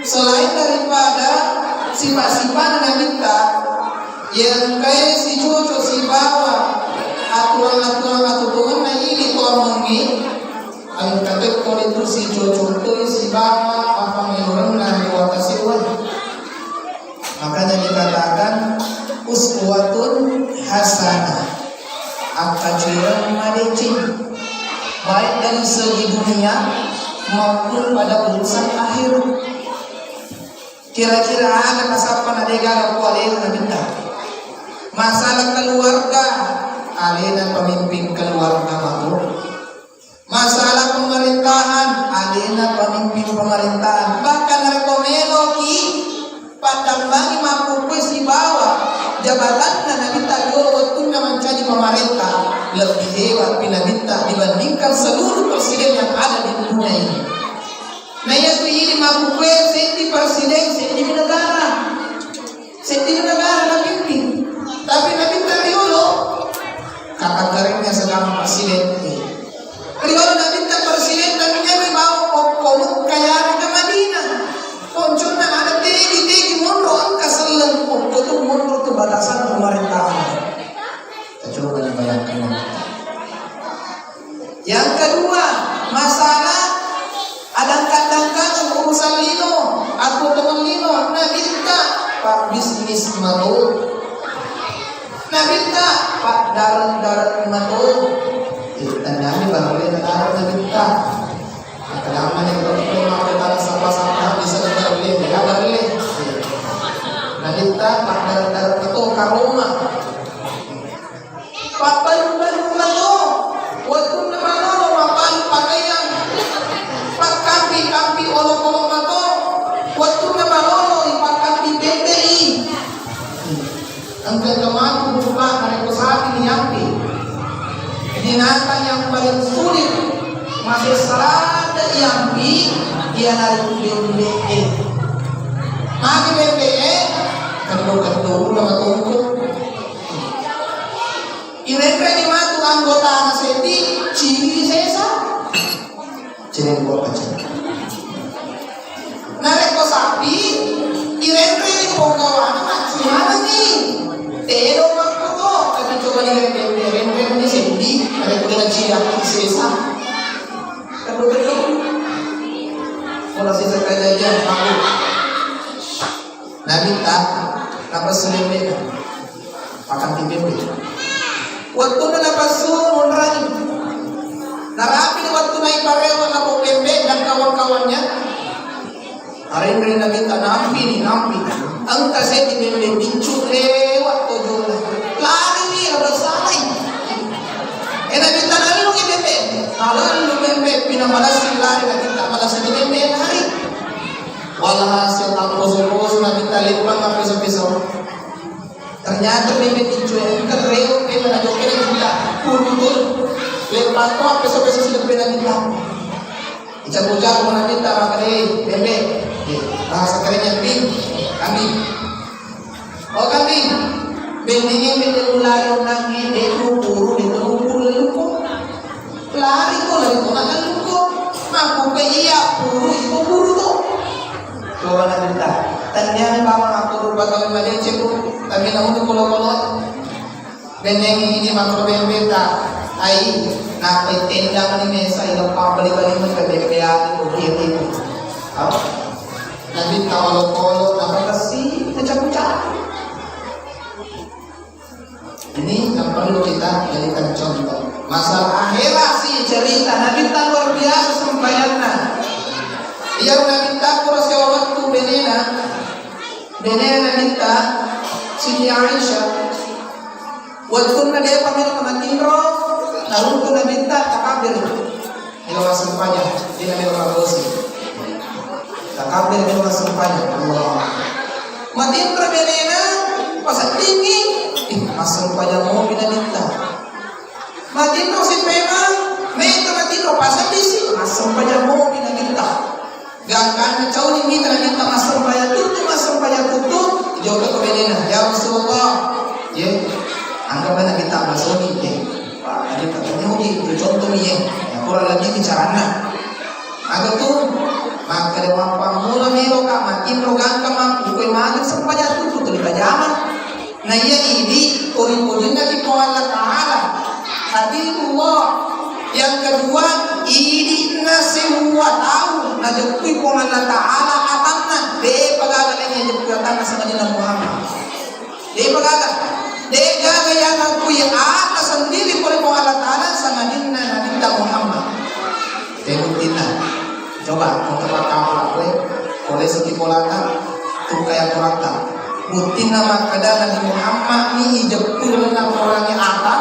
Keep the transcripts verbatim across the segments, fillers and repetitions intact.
Selain daripada sifat-sifat Nabitta, yang kaya sicoco sibawa aturan-aturan atutungenna ini tuammengngi, engka to itu sicoco toi sibawa apa melorenna ri watasewa. Makanya dikatakan uswatun hasanah, akkacuireng madeceng, baik dari segi dunia maupun pada urusan akhirat. Kira-kira aga nasappa na degaga ku alena Nabitta? Masalah keluarga, alena pemimpin keluarga matu. Masalah pemerintahan, alena pemimpin pemerintahan. Bahkan narekko meloki paddambangi makkukkue sibawa jabatanna Nabitta riolo wettunna mancaji pemerintah, lebih hebat pi Nabitta dibandingkan seluruh presiden yang ada di dunia ini. Nah, iya tu ini makkukkue seddi presiden, seddi negara. Seddi negara napimpin. Tapi Nabitta riolo, kata kerennya sedang presiden. Riolo Nabitta presiden dan dia membawa okko Mekka yara ke Madinah. Ponconna ada tegi-tegi monro engka selleng okko tu monro tu batasan pemerintahan. Kita coba dibayangkan. Yang kedua, masalah adangka-dangkangan urusan lino, atuo tongeng lino, Nabitta pabbisnis mato. Nabitta paddareng-dareng mato. Eh, tanyani barulle nadareng Nabitta. Akkalamani kalau kita mau kita sapa-sapa bisa kita beli, ya beli. Nabitta paddareng-dareng mato karoma. Pappalu-palu mato, wettunna malolo mappalu pakaian. Pakkampi-kampi olokolo mato, wettunna malolo ipakkampi bembe'i. Engka kematu berupa narekko sapi ni yampi. Binatang yang paling sulit masih serada yampi, iyanaritu bembe'e. Magi bembe'e, keddo-keddo udah matongko. Irenreni matu anggotana seddi, ciwi sesa. Ceneng buah pecah. Narekko sapi, irenreni ponggawana maccimanengi. Tedo makkoto, tapi coba irenreni seddi, narekko dengan ciwi sesa. Keddo-keddo. Pola sesa kejadian, aku. Nabitta, napessu bembe'na. Pakkampi bembe. Wettunna napessu monrangi. Narapi wettu naiparewa napau bembe dan kawan-kawannya. Arenre Nabitta nampini, nampi. Engka seddi bembe biccu lewat tojona. Lari ni, ada salai. Eh, Nabitta nalellungi bembe. Nalellu bembe, pina malessi lari, Nabitta malessi bembe lari. Walhasil, tapposo-poso Nabitta leppang mappeso-peso. Ternyata bembe biccu engka rewe pena najokkena Nabitta. Purutun. Leppang to mappeso-peso sideppe Nabitta. Icapu-capu Nabitta, makkedai bembe. Eh, bahasa kerennya, "Bing, kambing." Oh, kambing. Bembe, bembe, ulari onangnge, de' puru, de' puru lelluko. Lari ko, lari ko, makan ko. Makkuke iya puru, iko puru to. Coba Nabitta. Taniani mama aku rupa kami madeceng ko. Tapi namun kolo-kolo. Bennengi idi makro bembeta. Ai, nappa tendang ni mesa ilo pabali-bali meka bembe aku ko, iya, iya. Apa? Nabitta olo-kolo, nappa kasi, nacapu-capu. Ini yang perlu kita jadikan contoh. Masalah akhirat sih cerita Nabitta luar biasa sembayanna. Iya Nabitta pura sewa waktu benena. Benena Nabitta Siti Aisyah. Waktu na dia pamit sama Tindro, lalu tu Nabitta takabir. Melo massempajang, de' namelo mabbosi. Takabber melo massempajang. Allah. Matinro benena, paseddingngi, ih, massempajang mopi Nabitta. Matinro si pemeng, metta matinro paseddisi, massempajang mopi Nabitta. Gangkanna cauni mita Nabitta massempajang tuttu, massempajang tuttu, jokka ko benena, "Ya Rasulullah, ye, anggappa Nabitta masoni, ye." Jadi, tanya uji, itu contoh mi, ye. Ya, kurang lebih bicarana. Aga tu, makkeda mappammula meloka, Puang Allah Ta'ala atanna, de'pa gaga laing ijeppu atanna sangadinna Muhammad. De'pa gaga. De'gaga yang akui ata sendiri pole Puang Allah Ta'ala sangadinna Nabitta Muhammad. Tebuktinna. Coba, untuk pakkapura koe, pole siki polata, tukkai aturata. Buktinna makkeda Nabi Muhammad ni ijeppu lalenna Qurangnge ata,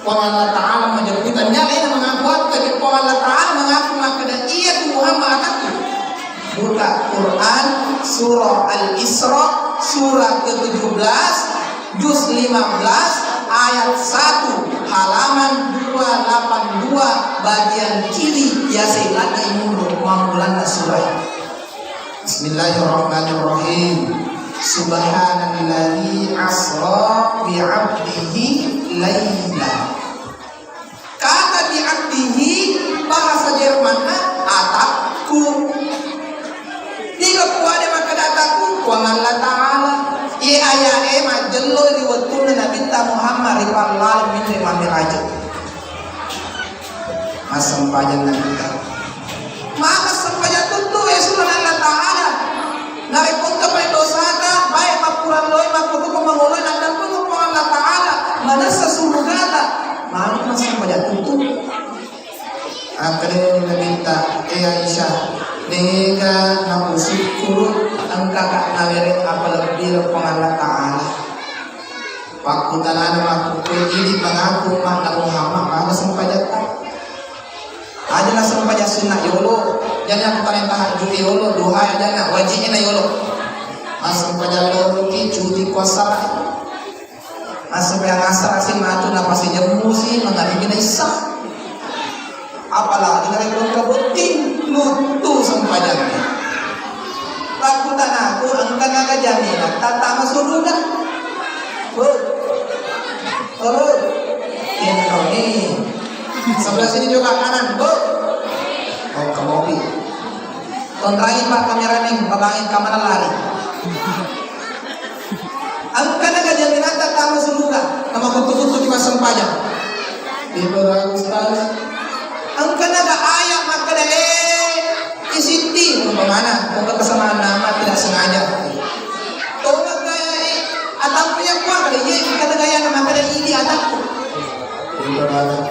Puang Allah Ta'ala majeppu, tania laina mengaku atta, Puang Allah Ta'ala mengaku makkeda, "Iya tu Muhammad atakku." Buka Quran, surah Al-Isra, surah ketujuh belas, juz lima belas, ayat satu, halaman dua delapan dua, bagian kiri, yaseng ladde mundur mammulanna surah. Bismillahirrahmanirrahim. Subhanalladzi asra bi 'abdihi laila. Kata bi 'abdihi, bahasa Jermanna atakku. Niga puade makkeda atakku? Puang Allah Ta'ala. Iye aya'e majjello ri wettunna Nabitta Muhammad ri pallaleng minre mammiraja. Massempajang Nabitta. Maka sempajang tuttu, eh, Subhanallah Ta'ala. Narekko engka pai dosata, baik mappuralloi, makkutuku mangoloi, naddampengi Puang Allah Ta'ala, manessa surugata, magi massempajang tuttu. Akkeda Nabitta, "Eh Aisyah, de'ga nakusukkuru engkaka nawereng apa lebbi ri Puang Allah Ta'ala." Pakkutanana makkukue, "Idi mengaku makna Muhammad, mana sempajatta?" Aja na sempajang sunna yolo, jana aku paling tahajud yolo, duha aja na wajibnya na yolo. Mas sempajang loro ki cuti puasa. Mas sempajang asar si matu na pasti jemmu si mangaribi na isa. Apalagi na rekko kabutting, lutu sempajangnya. Pakkutanaku, engka naga jaminan tattama suruga? Bu. Oh. Ini kau ni. Sebelah sini juga kanan, Bu. Oh, kamu pi. Kontrain, Pak, kameramen, pabangin kamana lari. Engka naga jaminan tattama suruga, nama kutu-kutu cuma sempajang. Di bagus, Ustaz. Engka naga ayat makkeda, eh, isitti, umpamana, engka kesamaan nama tidak sengaja. Tolong gaya, eh, atampu ya kuat, ada ye, engka naga ayat makkeda ini atampu. Di bagus.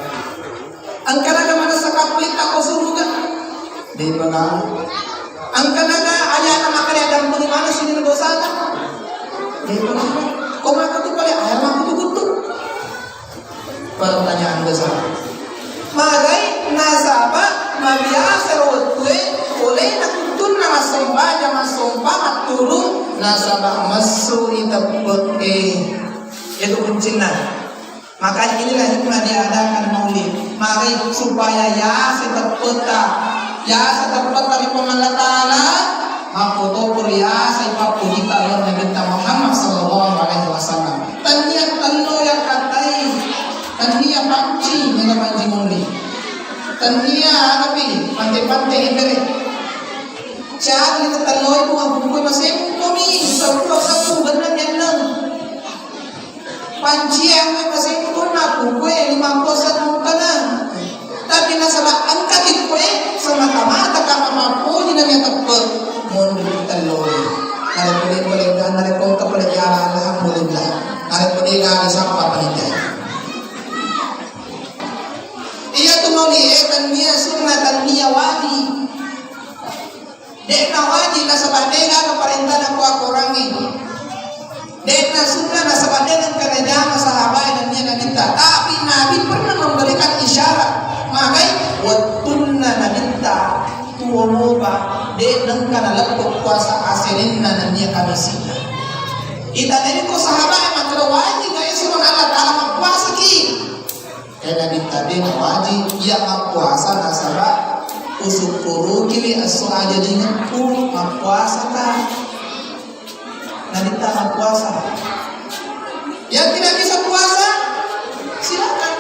Engka naga manessa kappulitta ko suruga? De'pa gaga. Engka naga ayana makkeda, "Dampengi maneng sining dosata?" De'pa gaga. Ko makkuttu pale aya makkuttu-kuttu. Pertanyaan besar. Magai nasaba mabiasa ro wettue polena kuttunna massempajang massompa matturung nasaba messui teppe'e. Itu kuncinna. Makanya inilah hikmah diadakan maulid. Mari supaya yase teppetta, yase teppetta ri Puang Allah Ta'ala, makkotopur yase pappujita ri Nabitta Muhammad sallallahu alaihi wasallam. Tania tello yakkatai, tania panci mega panci muri. Tania agapi pante-pante embere. Cari telloi Puang, kumpul masempumi, seppulo seppulo, genna mennang. Panciang we pasempurna ku kue limampulo satu kana. Tapi nasaba engka ki kue semata-mata karena mappoji na mia teppe. Mundur tello. Narekko de pole gana, narekko engka pole jara, alhamdulillah. Narekko de gana, sapa panitia. Iya tu mauli e, tania sunnah, tania wajib. De'na wajib nasaba de'gaga parentana ko akorangnge. De'na sunnah nasaba de nengka najama sahabae nennia Nabitta. Tapi Nabi pernah memberikan isyarat. Magai wettunna Nabitta tuo mopa de nengka naleppe puasa asenenna nennia kamisina. Itanengko sahabae makkeda wajib ga esso Allah Ta'ala mappuasaki. Eh, Nabitta de na wajib iya mappuasa nasaba usukkurukiwi esso ajajingekku mappuasaka. Nabitta mappuasa. Yang tidak bisa puasa, silakan.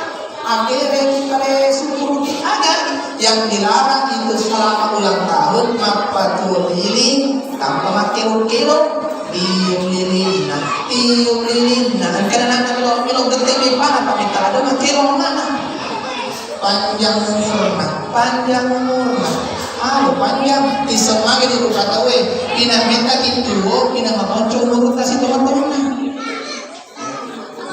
Akhirnya kita sukkuruki aja. Yang dilarang itu selama ulang tahun mappatuo lilin tanpa makkelo-kelo. Tiup lilinna, tiup lilinna. Engkana nanna melo, melo gette mepana, tapi tak ada mati lomana. Panjang umurna, panjang umurna. Ah, panjang, tisseng magi di rupa tauwe, pina metta ki tuo, pina makonco umurutta sitoma-tomana.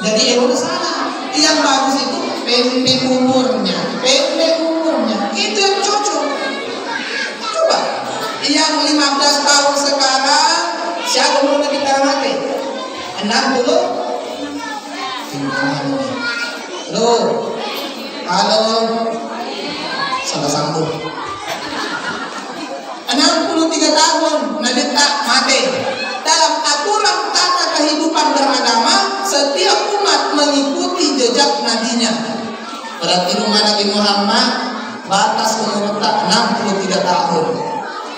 Jadi, eh, udah salah. Yang bagus itu pendek umurnya, pendek umurnya. Itu yang cocok. Coba, yang lima belas tahun sekarang, siapa umurnya kita mati? Enam puluh? Halo. Halo. Salah sambung. Enam puluh tiga tahun Nabitta mate. Dalam aturan tata kehidupan beragama, setiap umat mengikuti jejak nabinya. Berarti umma Nabi Muhammad batas umurta enam puluh tiga tahun.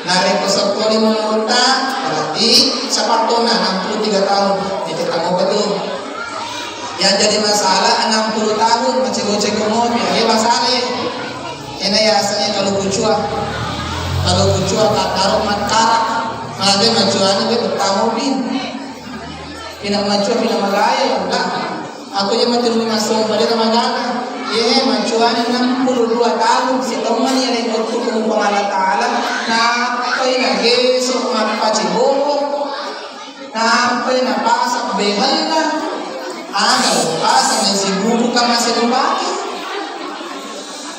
Narekko seppulo lima umurta, berarti sepattona enam puluh tiga tahun. Itu kamu betul. Yang jadi masalah enam puluh tahun, macego-cego mobil, ya masalah. Ena yasengngé kaluku cua. Kaluku cua kattaro makkara. Magai macuana gue bettamo bin. Pina macua pina magaya, enggak. Aku je mati rumah masuk pada magana. Ye, macuana enam puluh dua tahun, si tomani yang ikut hukum Allah Ta'ala. Nah, apa ini gesu, apa ciboko. Nampai napasang behelna, aga pasang nasi bubu ka masih dipake.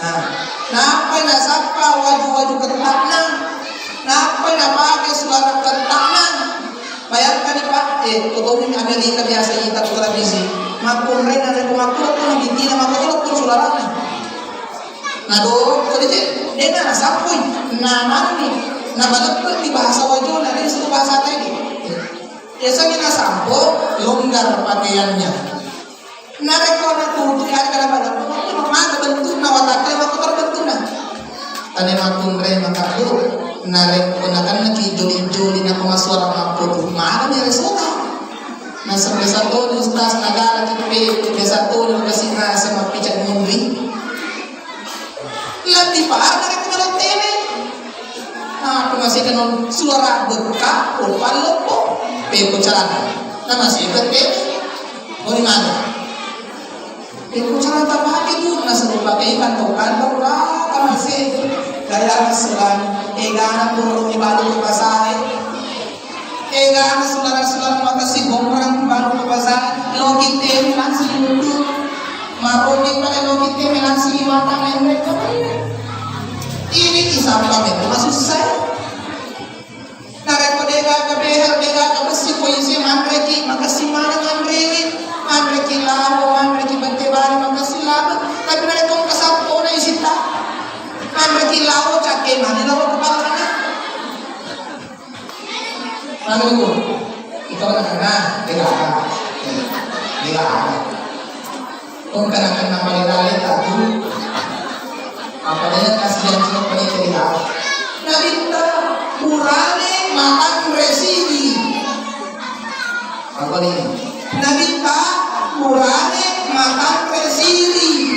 Nah, nampai nasappa waju-waju kettana, nampai napake suara kettana. Bayangkan, Pak, eh, kotomi Amerika biasa ita ko televisi. Makkunrai na reko makkuwa tu nabitina makkuwa tu suarana. Nadorong ko dé, dé na nasampui, nananni, nabaleppe di bahasa wajona, dé suruh bahasa tadi. Biasanya nasampo longgar pakaiannya. Narekko natutu, ada kada baleppe, maka bentukna wataknya, maka bentukna. Tane makkunrai maka tu, narekko nakanna ki joli-joli na pemasuara makkutu, mana ni resona? Naseng biasa tu ustaz nagara kipe, biasa tu kasih nasa mapicak mundri. Lebbi parah dari kepala tene. Nah, aku masih kenal suara bekak, rupa leppo, peko celana. Nah, masih ke tene. Mau di mana? Peko celana tak pakai tu, nah, seru pakai ikan tau kandang, rata masih. Gaya selang, egana turun di balu ke pasar. Egana sulara-sulara makessing bongrang baru ke pasar, loki temi langsung duduk. Maroni pada loki temi langsung iwatang enrek. Ini kisah kami itu susah. Narekko dega ke behel, dega ke besi, ko isi manreki, makessing mana manrewi, manreki lawo, manreki bete bari, makessing lawo. Tapi narekko kasappo na isita, manreki lawo, cakke mana lawo kepala. Lalu, ikaw na kana, dega, dega. Kung kana kana paling lain tadi, apa dia kasihan cuma paling dega. Nabitta purane matanre siri. Apa ni? Nabitta purane matanre siri.